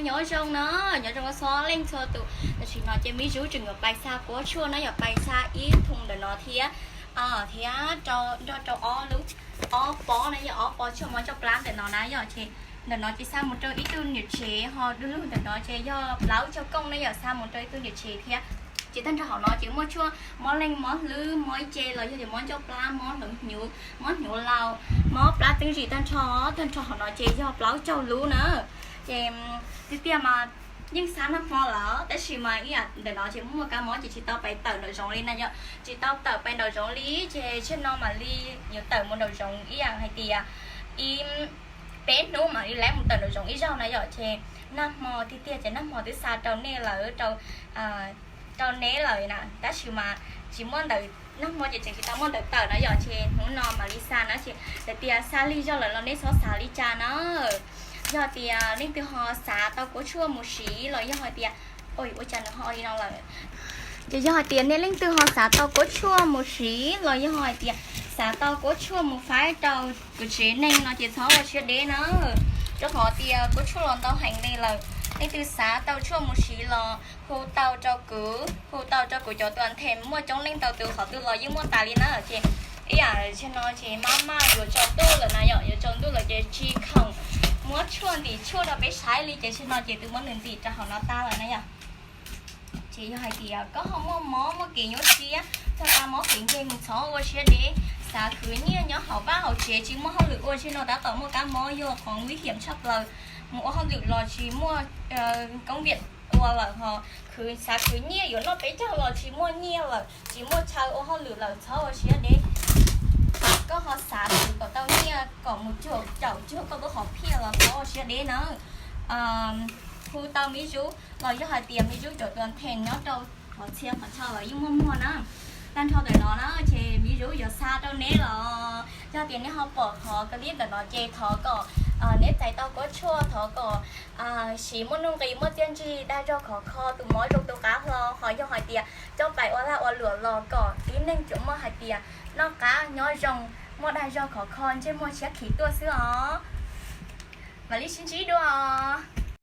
Nyob zoo no, nyob zoo txhua leej txhua tus. Tam sim no ces Miv Zuv tseem yuav pais xa kuab tshuaj no yom, pais xa ib thoo ntawm no thiab, thiab nrog rau ob lub, ob pob na yom, ob pob tshuaj mov coj plab ntawm no na yom. Ces ntawm no ces xa mus rau ib tug niam tsev, ho du lug ntawm no ces yog plaub caug kooj na yom, xa mus rau ib tug niam tsev thiab. Ces tag nrho hauv no ces muaj tshuaj mob leej mob hlwb, mob ib ce los yog tias mob ncauj plab, mob hlwv hnyuv, mob hnyuv laus, mob plab teeb zim tag nrho, tag nrho hauv no ces yog plaub caug lub na. Ces tiag tiag mas yeej xa nag hmo lawm tab sis mas ib yam ntawm no ces muaj kab mob ces tsis tau pais tawm nraum zoov li na yom, tsis tau tawm pais nraum zoov li. Ces tsam no mam li yuav tawm mus nraum zoov ib yam hais tias ib peb hnub mam li lab mus tawm nraum zoov ib zaug na yom. Ces nag hmo tiag tiag ces nag hmo twb xa rau nej lawm, rau neb lawm na, tab sis mas tsis muaj ntawv, nag hmo ces tseem tsis tau muaj ntawv tawm na yom. Ces hnub no mam li xa na, ces hais tias xa lig zog lawm los nej txhob xav li cas na. Yog tias leej twg ho xav tau kuab tshuaj mus siv los yog hais tias, ua cas nws ho li no lawm. Ces yog hais tias nej leej twg ho xav tau kuab tshuaj mus siv los yog hais tias xav tau kuab tshuaj mus faib rau kuv tsev neeg no ces txhob ua siab deb na, rau qhov tias kuab tshuaj los ntau heev li lawm. Leej twg xav tau tshuaj mus siv los hu tau rau kuv, hu tau rau kuv cov tuam theem muaj coob leej ntau tus, qhov twg los yeej muaj tas li na. Ces ib yam tsam no ces maj mam yuav tsaus ntuj lawm na yom, yuav tsaus ntuj lawm ces tsis khoom muab tshuaj ntim tshuaj rau peb saib li, ces tsam no ces twb muab nws ntim rau hauv no tag lawm na yom. Ces yog hais tias koj ho muaj mob muaj kev nyuaj siab, txog kab mob kev nkeeg, txhob ua siab deb, xav khwv nyiaj nyob hauv vaj hauv tsev tsis muaj hauj lwm ua, tsam no tab tom muaj kab mob yog qhov nguy hiểm tshaj plaws, mus ua hauj lwm los tsis muaj koob viam ua lawm, ho khwv, xav khwv nyiaj yuav noj peb caug los tsis muaj nyiaj lawm, tsis muaj chaw ua hauj lwm lawm, txhob ua siab deb. Koj ho xav khwv kom tau nyiaj kom mus cuag caum cuag koj lub hom phiaj los txhob ua siab deb na. Hu tau Miv Zuv los yog hais tias Miv Zuv cov tuam theem nyob rau qhov txhia qhov chaw los yeej muaj muag na. Tag nrho ntawm no na ces Miv Zuv yuav xa rau neb los yog tias neb ho pom qhov clip ntawm no ces thov kom neb txais tau kuab tshuaj, thov kom siv muaj nuj nqis muaj txiaj ntsig, dag zog khov kho, tus mob zoo tus qab hlo, ho yog hais tias coj pais ua lag ua luam los kom tib neeg tsuas muaj hais tias noj qab nyob zoo, muaj dag zog khov kho, ntsej muag tshiab khiv tuaj xwb os. Mam li sib ntsib dua os.